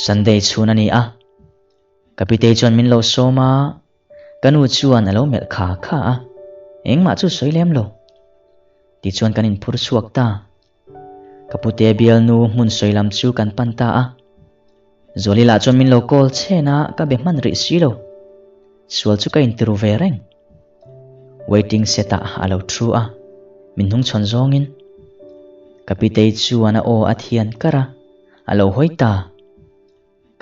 Sunday chhun a ni a, ka pitei chuan min lo sawm a, ka nu chuan a lo melh kha kha a, engmah chu sawi lem lo. Tichuan kan inphur chhuak ta. Ka pute bialnu hmun sawi lam chu kan pan ta a. Zuali lah chuan min lo call chhen a, ka be hman rih si lo. Sual chu ka intiru ve reng. Waiting set ah a lo thu a, min hnungchhawn zawngin. Ka pitei chuan a aw a thian kar a, a lo hawi ta.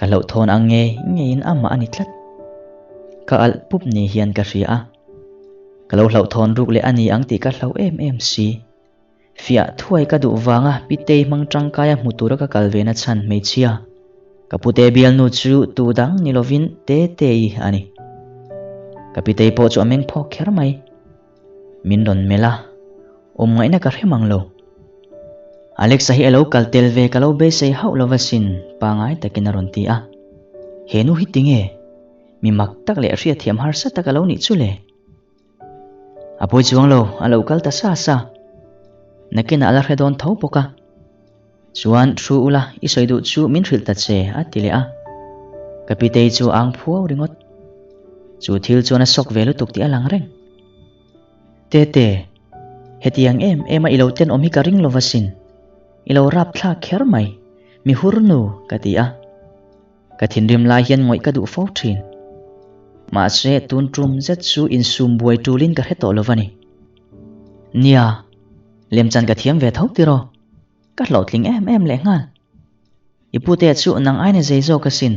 Ka hlauhthawn ang ngei ngeiin amah a ni tlat. Ka alh pup ni hian ka hria a, ka lo hlauhthawn ruk leh a ni ang tih ka hlau em em si. Fiah thuai ka duh vanga Pitei hmang tangkaia hmu tura ka kal ve na chhan hmeichhia ka pute bialnu chu tu dang ni lovin Tetei a ni. Ka Pitei pawh chu a meng phawk kher mai. Min rawn melh a, awm ngaihna ka hre mang lo. Alexa hi a lo kal tel ve ka lo beisei hauh lova sin pangai takin a rawn ti a. He nu hi tinge? Mi mak tak leh hriatthiam harsa tak a lo nih chu le. A pawi chuang lo, a lo kal ta sa sa. Nakinah a la hre dawn tho bawk a. Chuan thu ula, i sawi duh chu min hrilh ta che, a ti leh a. Ka pitei chu a ang phuau ringawt. Chu thil chuan a sawk ve lutuk tih a lang reng. Tete, hetiang em em a i lo tenawm hi ka ring lova sin. I lo rap thlak kher mai, mi hur nu, ka ti a. Ka thinrim lai hian ngawih ka duh fo thin. Mahse, tun tum zet chu insum buai tulin ka hre tawh lo va ni. Nia, lemchan ka thiam ve tho tiraw? Ka hlawhtling em em leh nghal. I putea chu nang aina zei zawk asin.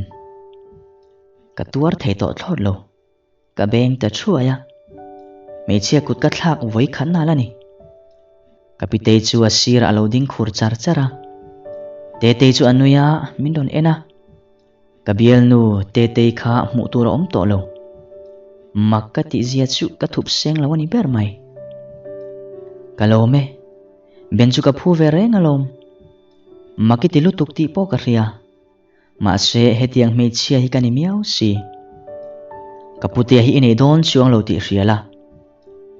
Ka tuar thei tawh thlawt lo. Ka beng ta thuai a. Hmeichhia kut ka thlak vawi khat nal a ni. Ka pitei chu a sirah a lo ding khur char char a. Tetei chu a nui a, min rawn en a. Ka bialnu Tetei kha hmuh tur a awm tawh lo. Mak ka tih zia chu ka thup seng lo a ni ber mai. Ka lawm e. Ben chu ka phu ve reng alawm. Mak i ti lutuk tih pawh ka hria. Mahse, hetiang hmeichhia hi ka ni miau si. Ka putea hi i nei dawn chuang lo tih hria la.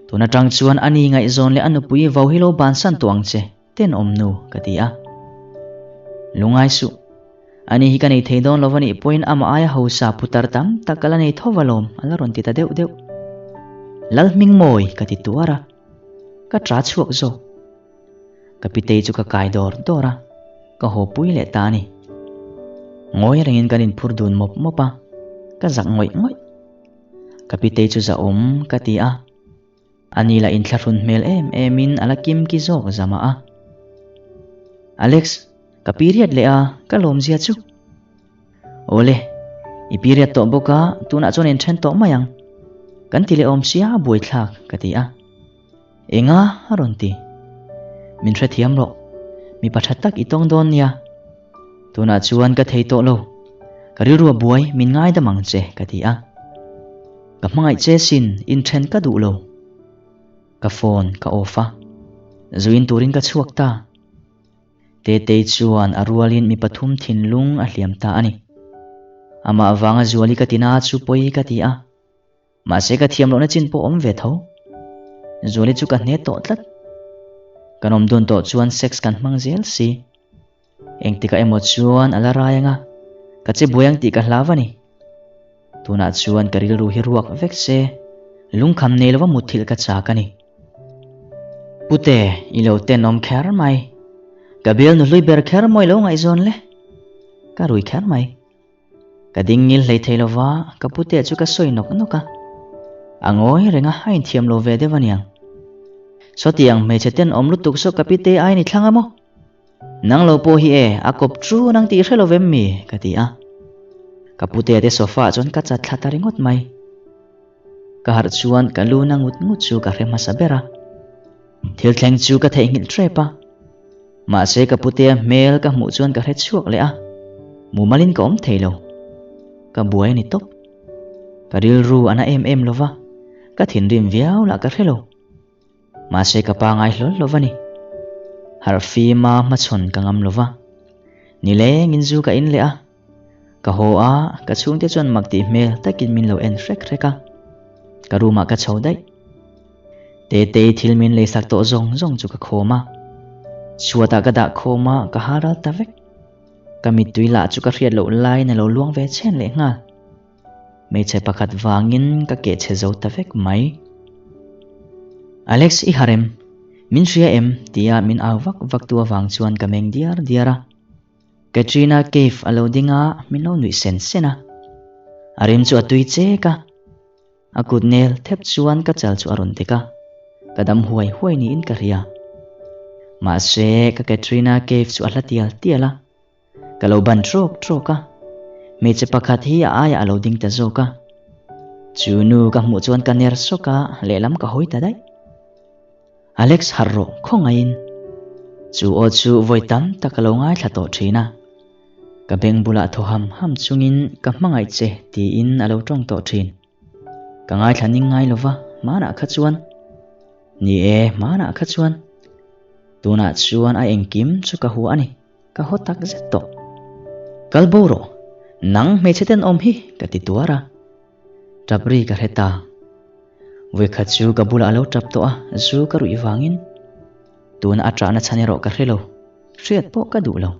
Tun atang chuan a ni ngaihzawn leh a nupui vo hi lo bansan tawh ang che, tenawm nu, ka ti a. Lungai suh. Ani hi ka nei thei dawn lo va nih pawhin amah aia hausa putar tam tak ka la nei tho alawm, a la rawn ti ta deuh deuh. Lalhmingmawi, ka ti tuar a. Ka tra chhuak zawk. Ka pitei chu ka kai dawr dawr a, ka haw pui leh ta a ni. Ngawi rengin kan inphur dun mawp mawp a, ka zak ngawih ngawih. Ka pitei chu zahawm ka ti a, ani lah inthlahrun hmel em emin a la kim ki zawk zamah a. Alex, ka period leh a, ka lawmzia chu. Awle, i period tawh bawk a, tunah chuan inthen tawh mai ang. Kan ti leh awm sia buaithlak, ka ti a. Enga a rawn ti? Min hrethiam rawh, mipa tha tak i tawng dawn nia. Tunah chuan ka thei tawh lo, ka rilru a buai min ngaidam ang che ka ti a. Ka hmangaih che sin inthen ka duh lo. Ka phone ka off a, zuin turin ka chhuak ta. Tetei chuan a rualin mi pathum thinlung a hliam ta a ni. Amah vanga Zuali ka tina chu pawi ka ti a. Mahse ka thiam lohna chin pawh awm ve tho. Zuali chu ka hne tawh tlat. Kan awm dun tawh chuan sex kan hmang zel si. Engtikah emaw chuan a la rai anga, ka che buai ang tih ka hlau a ni. Tunah chuan ka rilru hi ruak vek se, lungkham nei lova mutthilh ka chak a ni. Pute, i lo tenawm kher mai. Ka bialnu hlui ber kher maw i lo ngaihzawn le? Ka rui kher mai. Ka ding ngil hlei thei lova, ka pute chu ka sawi nawk nawk a. A ngawi reng a, a inthiam lo ve deuh aniang. Sawtiang hmeichhe tenawm lutuk saw ka pite ai ni thlang a maw? Nang lo pawh hi e, a kawp chu nang tih hre lo vem mi? ka ti a. Ka pute te sofa ah chuan ka chat thla ta ringawt mai. Ka harh chuan ka lu na ngut ngut chu ka hre hmasa ber a. Thil thleng chu ka theihnghilh ṭep a. Mahse ka putea hmel ka hmuh chuan ka hre chhuak leh a, mumalin ka awm thei lo. Ka buai a ni tawp. Ka rilru a na em em lo va, ka thinrim viau lah ka hre lo. Mahse ka pa ngai hlawl lo va ni. Harh fima hmachhawn ka ngam lo va. Nilengin zu ka in leh a. Ka haw a, ka chhungte chuan mak tih hmel takin min lo en hrek hrek a. Ka room ah ka chho daih. Tetei thil min leisak tawh zawng zawng chu ka khawm a. Chhuatah ka dah khawm a, ka ha ral ta vek. Ka mittui lah chu ka hriat loh laiin a lo luang ve chhen leh nghal. Hmeichhe pakhat vangin ka keh chhe zo ta vek mai. Alex i harem, min hria em? tia min au vak vak tu avang chuan ka meng diar diar a. Katrina Kaif a lo ding a, min lo nuih sen sen a. A rim chu a tui chek a. A kut nel thep chuan ka chal chu a rawn dek a, ka dam huai huai niin ka hria. Mahse ka Katrina Kaif chu a hla tial tial a. Ka lo ban trawk trawk a, hmeichhe pakhat hi a aiah a lo ding ta zawk a. Chu nu ka hmuh chuan ka ner sawk a, lehlam ka hawi ta daih. Alex harh rawh khawngaihin. Chu aw chu vawi tam tak ka lo ngaithla tawh thin a. Ka beng bulah thaw ham ham chungin ka hmangaih che tiin a lo tawng tawh thin. Ka ngaithla ning ngai lova, hmanah kha chuan. Ni e, hmanah kha chuan. Tunah chuan a engkim chu ka hua a ni. Ka haw tak zet tawh. Kal bo rawh, nang hmeichhe tenawm hi ka ti tuar a. Tap ri ka hre ta. Vawikhat chu ka bulah a lo tap tawh a, zu ka ruih vangin. Tuna a ṭahna chhan erawh ka hre lo, hriat pawh ka duh lo.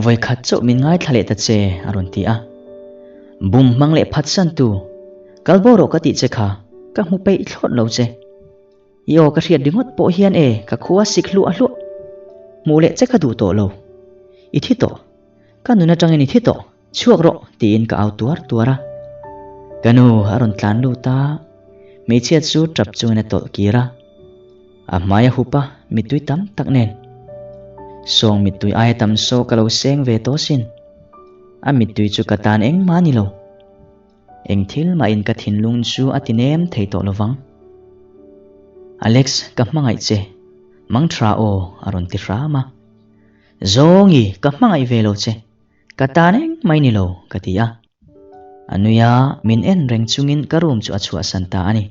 Vawikhat chauh min ngaithla leh ta che, a rawn ti a. Bum hmang leh phatsan tu, kal bo rawh ka tih che kha, ka hmu peih thlawt lo che. I aw ka hriat ringawt pawh hian e ka khua sik hluah hluah. Hmuh leh che ka duh tawh lo. I thi tawh. Ka nun atangin i thi tawh. Chhuak rawh tiin ka au tuar tuar a. Ka nu a rawn tlan lut a, hmeichhia chu tap chungin a tawlh kir a. A hmai a hup a, mittui tam tak nen. Sawng mittui aia tam saw ka lo seng ve tawh sin. A mittui chu ka tan engmah a ni lo. Eng thil mahin ka thinlung chu a ti nem thei tawh lovang. Alex, ka hmangaih che. Mang tha aw, a rawn ti hram a. Zawngi, ka hmangaih ve lo che. Ka tan engmah i ni lo, ka ti a. A nui a, min en reng chungin ka room chu a chhuahsan ta a ni.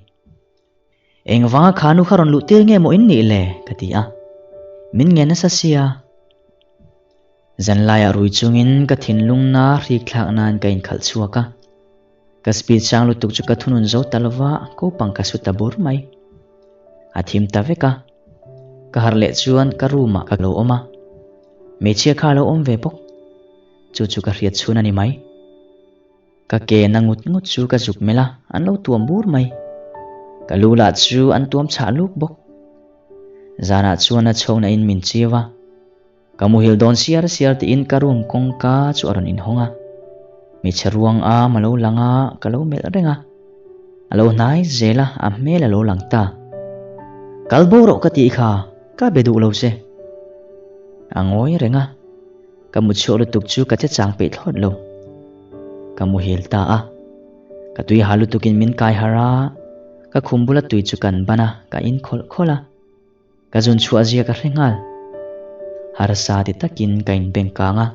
Engvanga kha nu kha rawn luh tir nge maw in nih le? ka ti a. Min ngen nasa sia. Zanlaiah rui chungin ka thinlungna hrik thlak nan ka inkhalh chhuak a. Ka speed sang lutuk chu ka thunun zo ta lova, kopang ka su ta bur mai. A thim ta vek a. Ka harh leh chuan ka room ah ka lo awm a. Hmeichhia kha a lo awm ve bawk. Chu chu ka hriat chhun a ni mai. Ka ke na ngut ngut chu ka zuk melh a, an lo tuam bur mai. Ka lu lah chu an tuam chhah luk bawk. Zanah chuan a chhawkna in min chiu a. Ka muhil dawn siar siar tiin ka room kawngka chu a rawn inhawng a. Hmeichhe ruang am a lo lang a, ka lo melh reng a. A lo hnai zel a, a hmel a lo lang ta. Kal bo rawh ka tih kha, ka be duh lo che. A ngawi reng a. Ka mu chhuak lutuk chu ka che chang peih thlawt lo. Ka muhil ta a. Ka tui ha lutukin min kai harh a, ka khum bula tui chu kan ban a, ka in khawlh khawlh a. Ka zun chhuah zia ka hre nghal. Harsa ti takin ka inbeng kang a.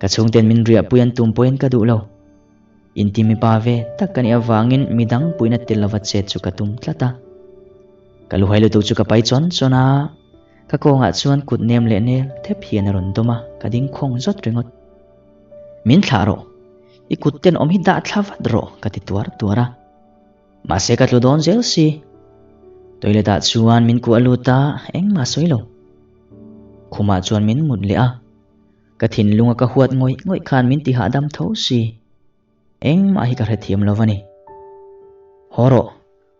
Ka chhungten min riahpui an tum pawhin ka duh lo. Inti mipa ve tak ka nih avangin midang puihna tel lova chet chu ka tum tlat a. Ka luhai lutuk chu ka pai chawn chawn a. Ka kawngah chuan kut nem leh nel thep hian a rawn dawm a, ka ding khawng zawt ringawt. Min thlah rawh, i kut ten awm hi dah thla vat rawh ka ti tuar tuar a. Mahse ka tlu dawn zel si. Toilet ah chuan min kuah lut a, engmah sawi lo. Khumah chuan min mut leh a, ka thinlunga ka huat ngawih ngawih khan min ti hahdam tho si. Engmah hi ka hrethiam lo va ni. Haw rawh,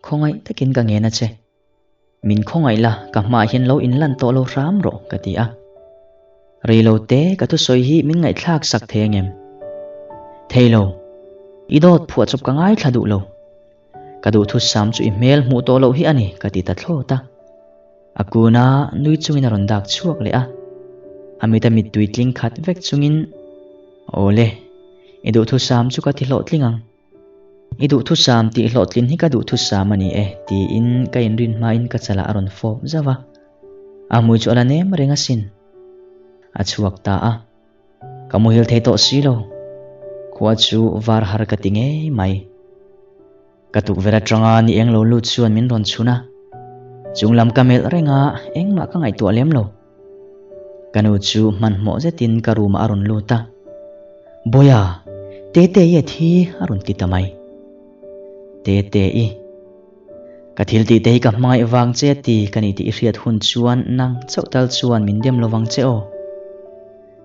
khawngaih takin ka ngen a che. Min khawngaih la, ka hmaah hian lo inlan tawh lo hram rawh, ka ti a. Rei lo te, ka thusawi hi min ngaihthlak sak thei angem? Thei lo. I dawt phuahchawp ka ngaithla duh lo. Ka duhthusam chu i hmel hmuh tawh loh hi a ni, ka ti ta thlawt a. A kuna nui chungin a rawn dak chhuak leh a. A mita mittui tling khat vek chungin, Awle, i duhthusam chu ka ti hlawhtling ang. I duhthusam tih hlawhtlin hi ka duhthusam a ni e, tiin ka inrin hmain ka chalah a rawn fawp zauh a. A hmui chu a la nem reng asin. A chhuak ta a. Ka muhil thei tawh si lo. Khua chu var har ka ti ngei mai. Ka tukverh atanga ni eng lo lut chuan min rawn chhun a. Chunglam ka melh reng a, engmah ka ngaihtuah lem lo. Ka nu chu hmanhmawh zetin ka room ah a rawn lut a, Bawiha, Tete-i a thi a rawn ti ta mai. Tete-i, ka thil tih te hi ka hmangaih vang che a ti ka ni tih i hriat hun chuan nang chauh tal chuan min dem lovang che aw.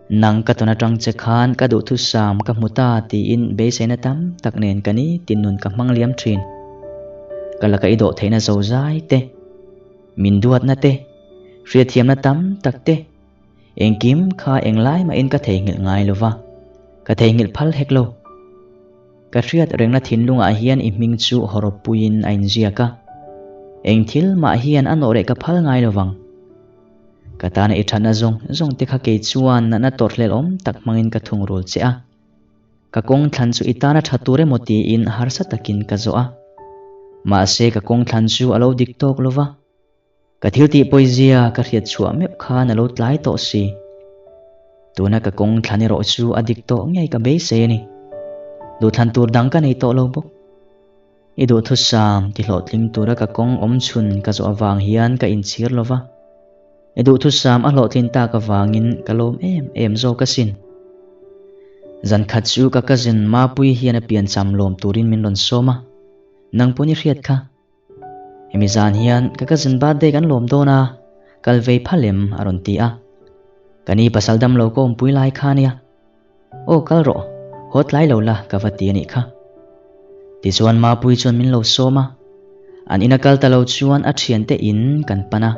Nang ka tawn atang che khan ka duhthusam ka hmu ta tiin beiseina tam tak nen ka ni tin nun ka hmang liam thin. Ka laka i dawh theihna zozai te, min duatna te, hriatthiamna tam tak te, engkim kha englai mahin ka theihnghilh ngai lova, ka theihnghilh phal hek lo. Ka hriat rengna thinlungah hian i hming chu hawrawppuiin a inziak a, eng thil mah hian a nawh reh ka phal ngai lovang. Ka tana i thatna zawng zawng te kha kei chuan natna tawrhhlel awm tak hmangin ka thungrul che a. Ka kawng thlan chu i tana tha tur emaw tiin harsa takin ka zawh a. Mahse ka kawng thlan chu a lo dik tawk lova. Ka thil tih pawizia ka hriat chhuah meuh khan a lo tlai tawh si. Tuna ka kawng thlan erawh chu a dik tawh ngei ka beisei a ni. Duhthlan tur dang ka nei tawh lo bawk. I duhthusam ti hlawhtling tura ka kawng awm chhun ka zawh avang hian ka inchhir lo va. I duhthusam a hlawhtlin tak avangin ka lawm em em zawk asin. Zan khat chu ka cousin Mapui hian a piancham lawm turin min rawn sawm a, nang pawn i hriat kha. Hemi zan hian ka cousin birthday kan lawm dawn a, kal vei phal em a rawn ti a. Ka ni pasal damlo ka awmpui lai kha nia. Aw kal rawh, haw tlai lo la ka va ti a nih kha. Tichuan Mapui chuan min lo sawm a, an ina kal ta lo chuan a thiante in kan pan a.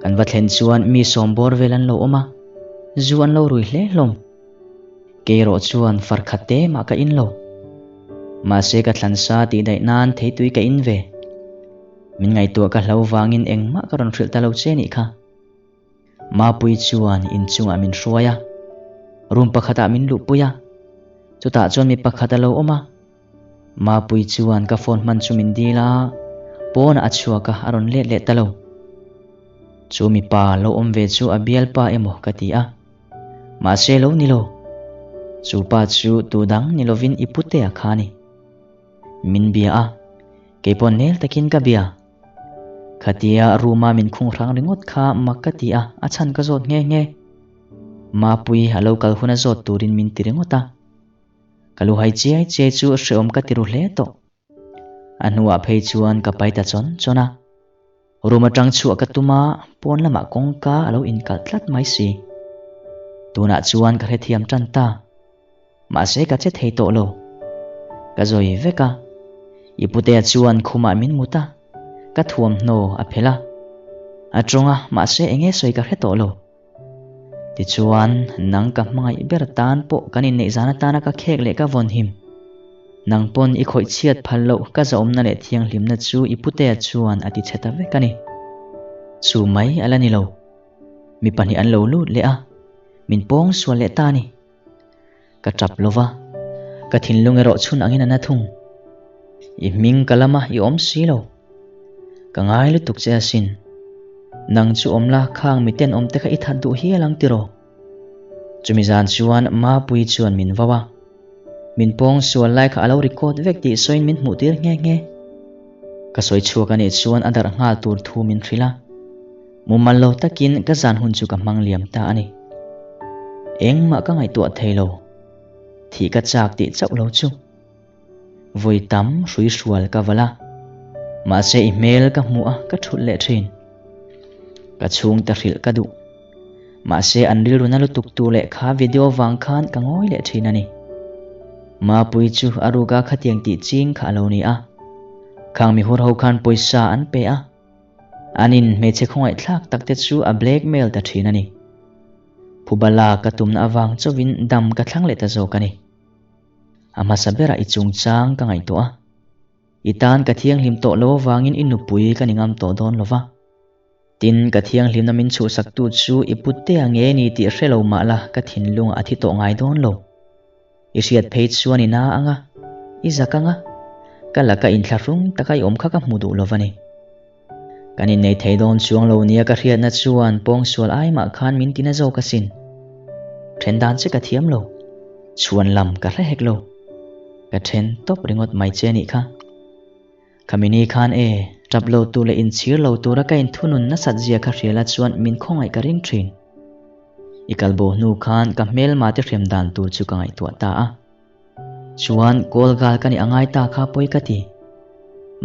Kan va thlen chuan mi sawm bawr vel an lo awm a, zu an lo rui hle hlawm. Kei erawh chuan far khat te mah ka in lo. Mahse ka thlan sa tih daih nan theitui ka in ve. Min ngaihtuah ka hlo vangin engmah ka rawn hrilh ta lo che nih kha. Mapui chuan inchungah min hruai a, room pakhatah min luhpui a, chutah chuan mi pakhat a lo awm a. Mapui chuan ka phone hman chu min dil a, pawnah a chhuak a, a rawn let leh ta lo. Chu mipa lo awm ve chu a bialpa emaw ka ti a, mahse lo ni lo. Chu pa chu tu dang ni lovin i putea kha a ni. Min bia a, keipawh nel takin ka bia. Khatia room-a min khung hrang ringawt kha mak ka ti a, a chhan ka zawt nghe nghe. Mapui a lo kal hun a zawt turin min ti ringawt a. Ka lu hai chiai chiai chu hreawm ka ti ru hle tawh. A hnuah phei chuan ka pai ta chawn chawn a. Room atang chhuah ka tum a, pawn lamah kawngka a lo inkalh tlat mai si. Tunah chuan ka hrethiam tan ta. Mahse ka che thei tawh lo. Ka zawi vek a. I putea chuan khumah min mut a, ka thuamhnaw a phelh a. A tawng a, mahse eng nge sawi ka hre tawh lo. Tichuan, nang ka hmangaih ber tan pawh kan inneih zan atana ka khek leh ka vawn him. Nang pawn i khawih chhiat phal loh ka zahawmna leh thianghlimna chu i putea chuan a ti chhe ta vek a ni. Chu mai a la ni lo. Mi pahnih an lo lut leh a, min pawng sual leh ta a ni. Ka tap lo va, ka thinlung erawh chhun angin a na thung. I hming ka lama i awm si lo. Ka ngai lutuk che asin. Nang chu awm la khang miten awm te kha i that duh hial ang tiraw? Chumi zan chuan Mapui chuan min vau a. Min pawng sual lai kha a lo record vek tih sawiin min hmuh tir nghe nghe. Ka sawi chhuak anih chuan a darh nghal tur thu min hrilh a. Mumal lo takin ka zan hun chu ka hmang liam ta a ni. Engmah ka ngaihtuah thei lo. Thih ka chak tih chauh lo chu. Vawi tam hrui hrual ka val a. Mahse i hmel ka hmuh a ka thulh leh thin. Ka chhungte hrilh ka duh. Mahse an rilru na lutuk tur leh kha video vang khan ka ngawi leh thin a ni. Mapui chu a ruka khatiang tih ching kha a lo ni a. Khang mihur ho khan pawisa an pe a. An in hmeichhe khawngaihthlak tak te chu a blackmail ta thin a ni. Phubala ka tumna avang chauhin dam ka thlang leh ta zawk a ni. A hmasa berah i chungchang ka ngaihtuah a. I tan ka thianghlim tawh lo avangin i nupui ka ni ngam tawh dawn lo va. Tin, ka thianghlimna min chhuhsaktu chu i putea nge ni tih hre lo mah la ka thinlungah a thi tawh ngai dawn lo. I hriat phei chuan i na ang a, i zak ang a, ka laka inthlahrung taka i awm kha ka hmu duh lo va ni. Kan innei thei dawn chuang lo nia ka hriatna chuan pawngsual ai mah khan min tina zawk asin. Then dan che ka thiam lo, chhuan lam ka hre hek lo. Ka then tawp ringawt mai che anih kha. Khami ni khan e, tap lo tur leh inchhir lo tura ka inthunun nasat zia kha hriala chuan min khawngaih ka ring thin. I kalbo hnu khan ka hmelma te hrem dan tur chu ka ngaihtuah ta a. Chuan kawl gal ka nih a ngai ta kha pawi ka ti.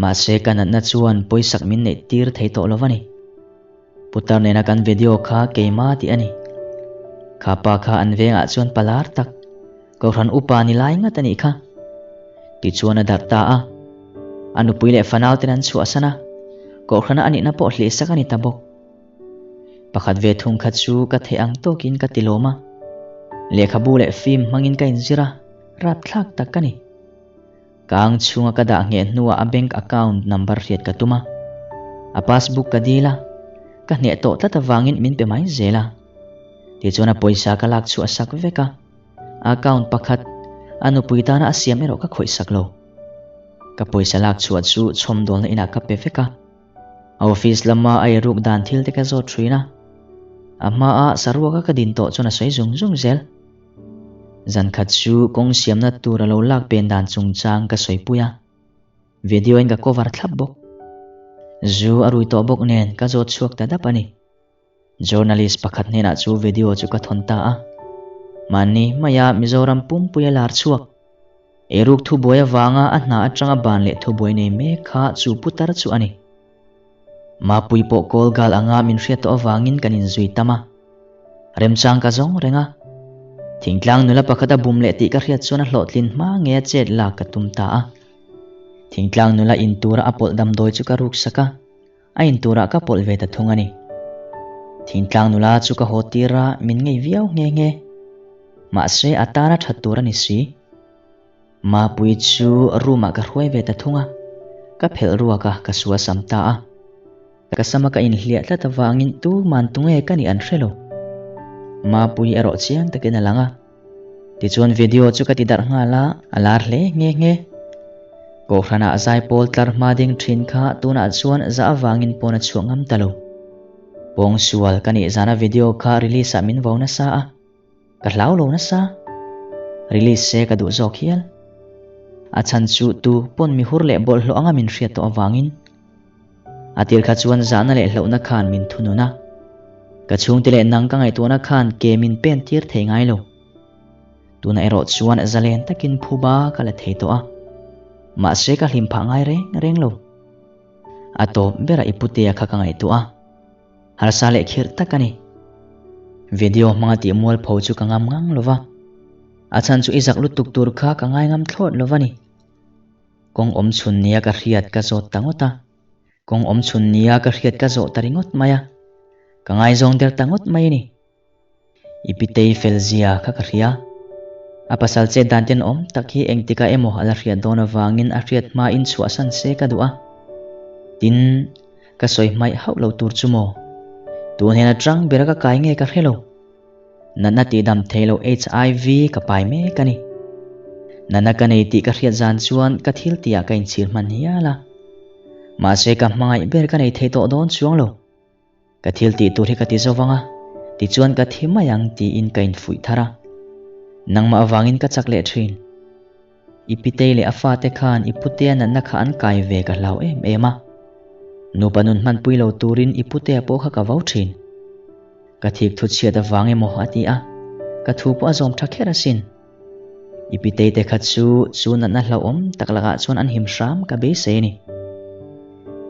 Mahse ka natna chuan pawisak min neih tir thei tawh lo va ni. Putar nena kan video kha keima tih a ni. Kha pa kha an vengah chuan palar tak, Kohhran upa ni lai ngat a nih kha. Tichuan a darh ta a. A nupui leh fanau ten an chhuahsan a, Kohhrana a nihna pawh hlihsak a ni ta bawk. Pakhat ve thung kha chu ka theih ang tawkin ka ti lawm a. Lehkhabu leh film hmangin ka inzir a, rapthlak tak ka ni. Ka ang chhunga ka dah ngheh hnuah a bank account number hriat ka tum a. A passbook ka dil a, ka hneh tawh tlat avangin min pe mai zel a. Tichuan a pawisa ka lak chhuah sak vek a, a account pakhat a nupui tana a siam erawh ka khawih sak lo. Ka pawisa lak chhuah chu chhawmdawlna inah ka pe vek a. A office lama a eiruk dan thil te ka zawt thin a. A hmaa saruaka ka din tawh chuan a sawi zung zung zel. Zan khat chu kawng siamna tur a lo lak pen dan chungchang ka sawipui a, video in ka cover thlap bawk. Zu a rui tawh bawk nen ka zawt chhuak ta dap a ni. Journalist pakhat hnenah chu video chu ka thawn ta a. Mahni maia Mizoram pumpuia lar chhuak, eiruk thubuai avanga a hna atanga ban leh thubuai nei mek kha chu putar chu a ni. Mapui pawh call gal anga min hriat tawh avangin kan inzui tam a. Remchang ka zawng reng a. Thingtlang nula pakhat a bum leh tih ka hriat chuan a hlawhtlin hma nge a chet lak ka tum ta a. Thingtlang nula in tura a pawlh damdawi chu ka ruk sak a, a in turah ka pawlh ve ta thung a ni. Thingtlang nula chu ka haw tir a, min ngei viau nghe nghe. Mahse a tana that tur a ni si. Mapui chu room ah ka hruai ve ta thung a, ka phelh ruak a, ka sual sam ta a. Ka sama ka inhliah tlat avangin tuman tunge ka nih an hre lo. Mapui erawh chiang takin a lang a. Tichuan video chu ka ti darh nghal a, a lar hle nghe nghe. Kohhranah zaipawl tlar hma ding thin kha tunah chuan za avangin pawn a chhuah ngam ta lo. Pawngsual ka nih zana video kha release ah min vo nasa a. Ka hlau lo nasa. Release se ka duh zawk hial. A chhan chu tu pawn mi hur leh bawlhhlawh anga min hriat tawh avangin. A tir kha chuan zahna leh hlauhna khan min thunun a. Ka chhungte leh nang ka ngaihtuahna khan ke min pen tir thei ngai lo. Tunah erawh chuan zalen takin phuba ka la thei tawh a. Mahse ka hlim phah ngai reng reng lo. A tawp berah i putea kha ka ngaihtuah a. Harsa leh khirh tak a ni. Video hmanga tih mualpho chu ka ngam ngang lo va, a chhan chu i zak lutuk tur kha ka ngai ngam thlawt lo va ni. Kawng awm chhun nia ka hriat ka zawt ta ngawt a, kawng awm chhun nia ka hriat ka zawh ta ringawt mai a, ka ngaizawng der ta ngawt mai a ni. I pitei fel zia kha ka hria. A pasal chet dan tenawm tak hi engtikah emaw a la hriat dawn avangin a hriat hmain chhuahsan se ka duh a. Tin, ka sawi hmaih hauh lo tur chu maw? Tun hian a tang bera ka kai nge ka hre lo. Natna tihdam thei lo HIV ka pai mek a ni. Natna ka nei tih ka hriat zan chuan ka thil tihah ka inchhir hman hial a. Mahse ka hmangaih ber ka nei thei tawh dawn chuang lo. Ka thil tih tur hi ka ti zo vang a, tichuan ka thi mai ang tiin ka infuih thar a. Nangmah avangin ka chak leh thin. I pitei leh a fate khan i putea natna kha an kai ve ka hlau em em a. Nupa nun hmanpui lo turin i putea pawh kha ka vo thin. Ka thik thu chhiat avang emaw a ti a, ka thu pawh a zawm tha kher asin. I pitei te kha chu chu natna hlauhawm tak lakah chuan an him hram ka beisei a ni.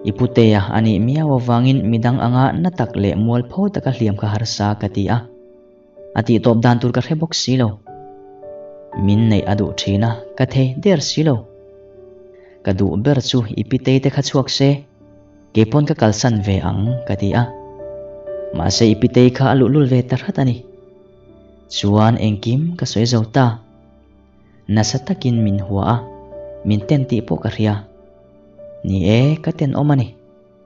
I putea a nih miau avangin midang anga na tak leh mualpho taka hliam kha harsa ka ti a. A tihtawp dan tur ka hre bawk si lo. Min neih a duh thin a, ka thei der si lo. Ka duh ber chu i pitei te kha chhuak se, keipawn ka kalsan ve ang ka ti a. Mahse i pitei kha a luhlul ve ta hrat a ni. Chuan engkim ka sawi zo ta. Nasa takin min hua a, min ten tih pawh ka hria. Ni e, ka tenawm a ni,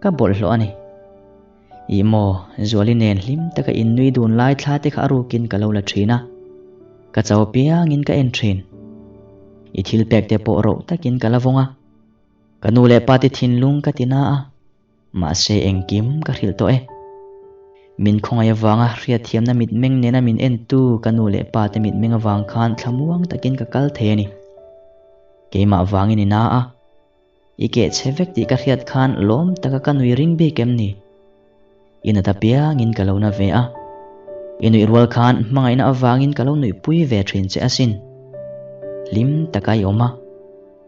ka bawlhhlawh a ni. Ih maw, Zuali nen hlim taka innui dun lai thla te kha a rukin ka lo la thin a, ka chau piangin ka en thin. I thil pek te pawh roh takin ka la vawng a, ka nu leh pa te thinlung ka ti na a. Mahse engkim ka hrilh tawh e. Min khawngaih avanga hriatthiamna mitmeng nena min entu ka nu leh pa te mitmeng avang khan thlamuang takin ka kal thei a ni. Keimah vangin i na a, i keh chhe vek tih ka hriat khan lawm taka ka nui ring bik em ni? I nat apiangin ka lo na ve a, i nuih rual khan hmangaihna avangin ka lo nuihpui ve thin che asin. Hlim taka i awm a.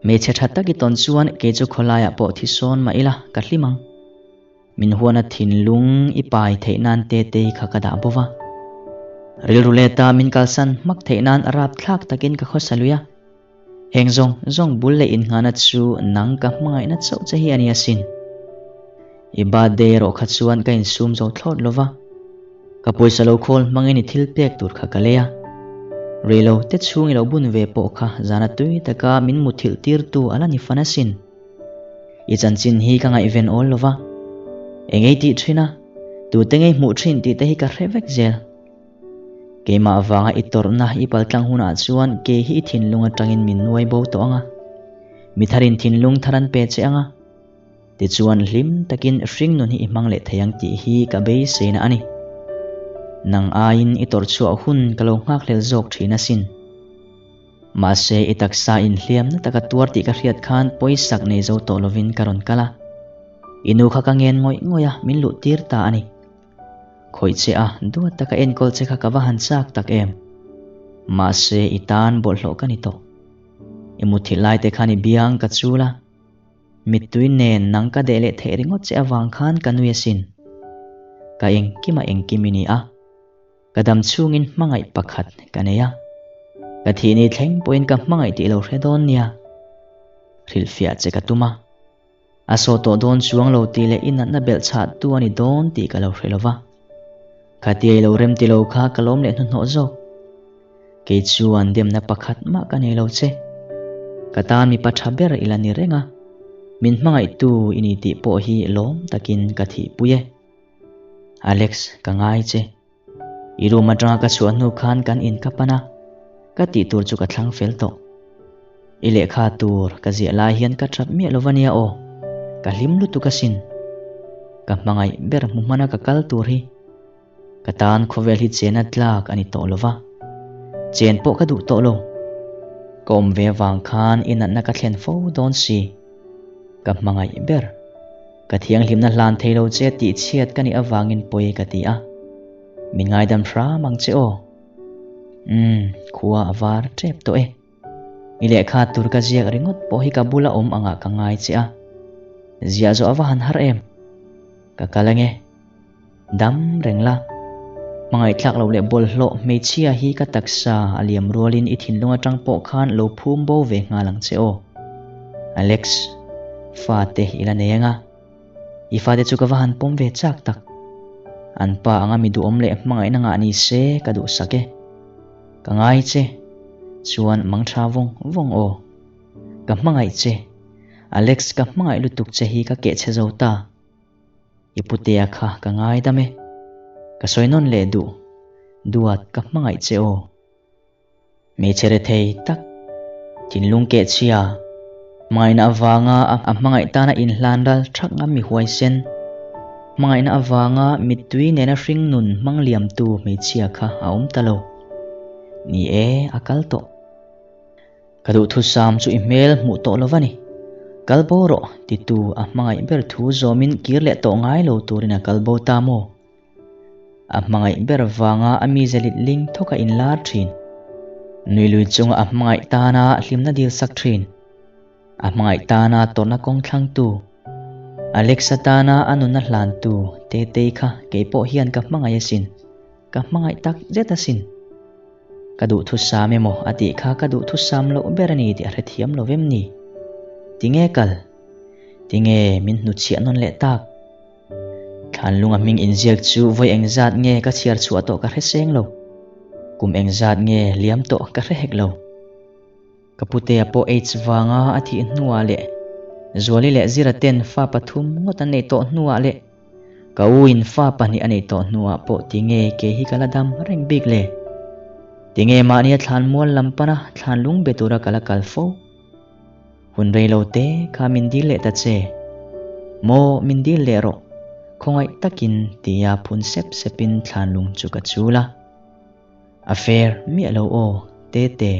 Hmeichhe tha tak i tawn chuan kei chu khawlaiah pawh thi sawn mah ila ka hlim ang. Min huana thinlung i pai theih nan Tetei kha ka dah bawk a. Rilru leta min kalsan hmak theih nan rapthlak takin ka khawsa lui a. Heng zawng zawng bul leh innghahna chu nang ka hmangaihna chauh che hi a ni asin. I birthday erawh kha chuan ka insum zo thlawt lo va. Ka pawisa lo khawl hmangin i thil pek tur kha ka lei a. Reilo te chhung i lo bun ve pawh kha zana tui taka min muthilh tirtu a la ni fan asin. I chanchin hi ka ngaihven awl lo va. Eng ei tih thin a, tute ngei hmuh thin tih te hi ka hre vek zel. Keimah avanga i tawrhna i paltlang hunah chuan ke hi i thinlung atangin min nuai bo tawh ang a. Mi tharin thinlung thar an pe che ang a. Tichuan hlim takin hringnun hi i hmang leh thei ang tih hi ka beiseina a ni. Nang aiin i tawrh chhuah hun ka lo nghakhlel zawk thin asin. Mahse i taksa inhliamna taka tuar tih ka hriat khan pawisak nei zo tawh lovin ka rawn kal a. I nu kha ka ngen ngawih ngawih a, min luh tir ta a ni. Khawih che a, duat taka enkawl che kha ka va han chak tak em. Mahse i tan bawlhhlawh ka ni tawh. I muthilh lai te khan i biang ka chul a. Mittui nen nang ka deh leh theih ringawt che avang khan ka nui asin. Ka engkima engkim i ni a. Ka dam chhungin hmangaih pakhat ka nei a. Ka thihni thleng pawhin ka hmangaih tih lo hre dawn nia. Hrilhfiah che ka tum a. A saw tawh dawn chuang lo tih leh i natna belh chhah tu a ni dawn tih ka lo hre lo va. Khatia i lo rem ti lo kha ka lawm leh hnuhnawh zawk. Kei chuan demna pakhat mah ka nei lo che. Ka tan mipa tha ber i la ni reng a, min hmangaihtu i ni tih pawh hi lawm takin ka thihpui e. Alex, ka ngai che. I room atanga ka chhuah hnu khan kan in ka pan a, ka tih tur chu ka thlang fel tawh. I lehkha tur ka ziah lai hian ka tap miah lo va nia aw, ka hlim lutuk asin. Ka hmangaih ber hmu hmana ka kal tur hi ka tan khawvel hi chena tlak a ni tawh lo va, chen pawh ka duh tawh lo. Ka awm ve avang khan i natna ka thlen fo dawn si. Ka hmangaih ber. Ka thianghlimna hlan thei lo che tih chhiat ka nih avangin pawi ka ti a. Min ngaidam hram ang che aw. Umm, khua a var tep tawh e. I lehkha tur ka ziak ringawt pawh hi ka bula awm angah ka ngai che a. Ziah zawh a va han har em. Ka kal ange. Dam reng la. Hmangaihthlak loh leh bawlhhlawh hmeichhia hi ka taksa a liam rualin i thinlung atang pawh khan lo phum bo ve nghal ang che aw. Alex, fate i la nei anga. I fate chu ka va han pawm ve chak tak. An pa anga mi duhawm leh hmangaihna ngah ni se ka duhsak e. Ka ngai che. Chuan mangtha vawng vawng aw. Ka hmangaih che. Alex ka hmangaih lutuk che hi ka keh chhe zo ta. I putea kha ka ngaidam e. Ka sawi nawn leh duh. Duat ka hmangaih che aw. Hmeichhe rethei tak, thinlung keh chhia, hmangaihna avanga a hmangaih tana inhlan ral thak ngam mi huaisen, hmangaihna avanga mittui nena hringnun hmang liamtu hmeichhia kha a awm ta lo. Ni e, a kal tawh. Ka duhthusam chu i hmel hmuh tawh lo va ni. Kal bo rawh, titu a hmangaih ber thu zawmin kir leh tawh ngai lo turin a kal bo ta maw? A hmangaih ber vanga a mize lit ling thawk a inlar thin. Nui lui chunga a hmangaih tana hlimna dil sak thin. A hmangaih tana tawrhna kawng thlangtu. Alexa tana a nunna hlantu Tetei kha kei pawh hian ka hmangaih asin. Ka hmangaih tak zet asin. Ka duhthusam emaw a tih kha ka duhthusam loh ber a ni tih a hrethiam lo vem ni? Tinge kal? Tinge min hnuchhiah nawn leh tak? Thlanlunga hming inziak chu vawi engzat nge ka chhiar chhuah tawh ka hre seng lo. Kum engzat nge liam tawh ka hre hek lo. Ka putea pawh AIDS vanga a thih hnuah leh Zuali leh Zira ten fa pathum ngawt an neih tawh hnuah leh ka u in fa pahnih a neih tawh hnuah pawh tinge kei hi ka la dam reng bik le? Tinge mahnia thlan mual lam pana thlan lung be tura ka la kal fo? Hun rei lo te kha min dil leh ta che. Maw min dil leh rawh, khawngaih takin tia phun sep sepin thlan lung chu ka chul a. A fair miah lo aw, Tete.